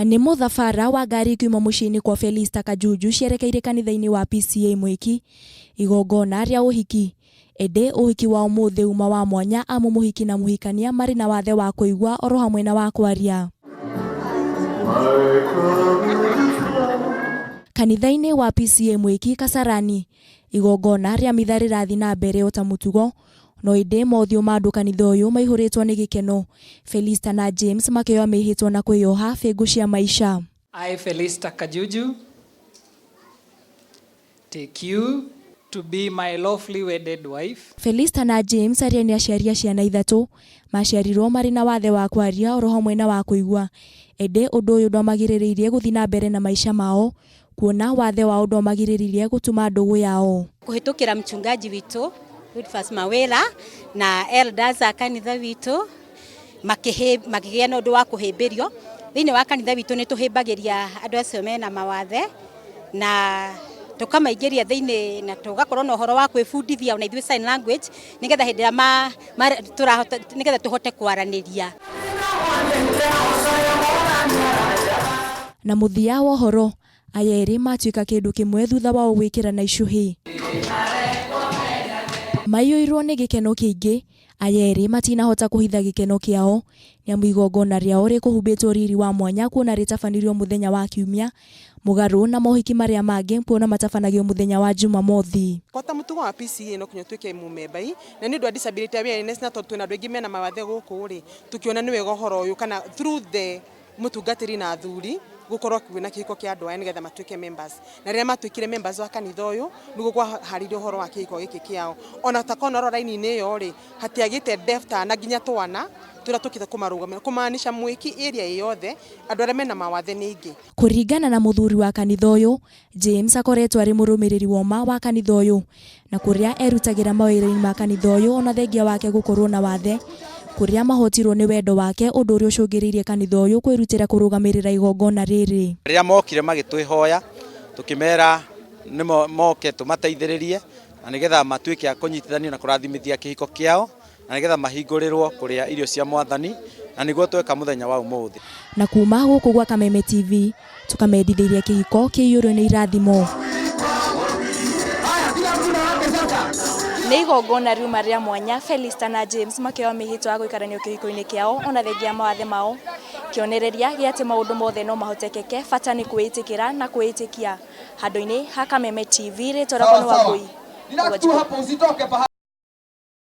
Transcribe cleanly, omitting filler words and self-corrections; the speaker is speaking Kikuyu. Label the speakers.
Speaker 1: Nĩ mũthabara wa ngari ikiuma mũciĩ-inĩ kwa Felista Kajuju cierekeire kanitha-inĩ wa PCEA Mwiki igongona rĩa ũhiki. Ĩndĩ ũhiki wa ũmũthĩ uma wa mwanya amu mũhiki na mũhikania marĩ na wathe wa kũigua oro hamwe na wa kwaria. Kanitha-inĩ wa PCEA Mwiki Kasarani, igongona rĩa mitha rĩrathiĩ na mbere o ta mũtugo, no ĩndĩ mothiũ ma andũ kanitha ũyũ maihũrĩtwo nĩ gĩkeno, Felista na James makĩoya mĩhĩtwa na kwĩyoha bĩngũ cia maica.
Speaker 2: I, Felista Kajuju, take you to be my lawfully wedded wife.
Speaker 1: Felista na James arĩa nĩ aciari a ciana ithatũ, maciarirwo marĩ na wathe wa kwaria oro hamwe na wa kũigua, ĩndĩ ũndũ ũyũ ndwamagirĩrĩirie gũthiĩ na mbere na maica mao, kuona wathe wao ndwamagirĩrĩirie gũtuma ndũgũ yao.
Speaker 3: Kũhĩtũkĩra mchungaji witũ Wilfas Mawĩra na elders a kanitha witũ makĩgĩa na ũndũ wa kũhĩmbĩrio. Thĩinĩ wa kanitha witũ nĩ tũhĩmbagĩria andũ acio mena mawathe na tũkamaingĩria thĩinĩ na tũgakorwo na ũhoro wa kwĩbundithia ona ithuĩ sign language nĩgetha hĩndĩ ĩrĩa tũrahota nĩgetha tũhote kwaranĩria.
Speaker 1: Na mũthia wa ũhoro, aya erĩ matuĩka kĩndũ kĩmwe thutha wao gwĩkĩrana icũhĩ. Maiyũirwo nĩ gĩkeno kĩingĩ, aya erĩ matinahota kũhitha gĩkeno kĩao, nĩamu igongona rĩao rĩkũhumbĩtwo riri wa mwanya kuona rĩtabanirio mũthenya wa Kiumia, mũgarũ na mohiki marĩa mangĩ kuona matabanagio mũthenya wa Jumamothi.
Speaker 4: Kwa mũtugo wa PCEA no kinya ũtuĩke mũmembai na nĩ ũndũ wa disability awareness na tondũ twĩna andũ aingĩ mena mawathe gũkũ rĩ, tũkĩona nĩ wega ũhoro ũyũ kana through the mũtungatĩri na athuri gũkorwo kwĩna kĩhiko kĩa andũ aya nĩgetha matuĩke members. Na rĩrĩa matuĩkire members wa kanitha ũyũ nĩguo kwaharĩirio ũhoro wa kĩhiko gĩkĩ kĩao. Ona ta korwo raini-inĩ ĩyo rĩ, hatiagĩte deaf na nginya twana tũrĩa tũkĩte kũmarũgamĩrĩra kũmaanisha Mwiki area ĩ yothe andũ arĩa mena mawathe nĩ aingĩ.
Speaker 1: Kũringana na mũthuri wa kanitha ũyũ, James akoretwo arĩ mũrũmĩrĩri woma wa kanitha ũyũ na kũrĩa erutagĩra mawĩra-inĩ ma kanitha ũyũ ona thengia wake gũkorwo na wathe, kũrĩa mahotirwo nĩ wendo wake ũndũ ũrĩa ũcũngĩrĩirie kanitha ũyũ kwĩrutĩra kũrũgamĩrĩra igongona rĩrĩ.
Speaker 5: Rĩrĩa mokire magĩtwĩhoya tũkĩmera nĩ moke tũmateithĩrĩrie na nĩgetha matuĩke a kũnyitithanio na kũrathimithia kĩhiko kĩao na nĩgetha mahingũrĩrwo kũrĩa irio cia Mwathani na nĩguo tweka mũthenya wa ũmũthĩ.
Speaker 1: Na kuma gũkũ gwa Kameme TV tũkamendithĩria kĩhiko kĩiyũrwo nĩ irathimo. Nĩ igongona riuma rĩa mwanya Felista na James makĩoya mĩhĩtwa ya gũikarania kĩhiko-inĩ kĩao ona thengia mawathe mao, kĩonereria gĩa atĩ maũndũ mothe no mahotekeke bata nĩ kwĩĩtĩkĩra na kwĩĩtĩkia. Handũ-inĩ ha Kameme TV rĩtwa rĩakwa nĩ Wangũi.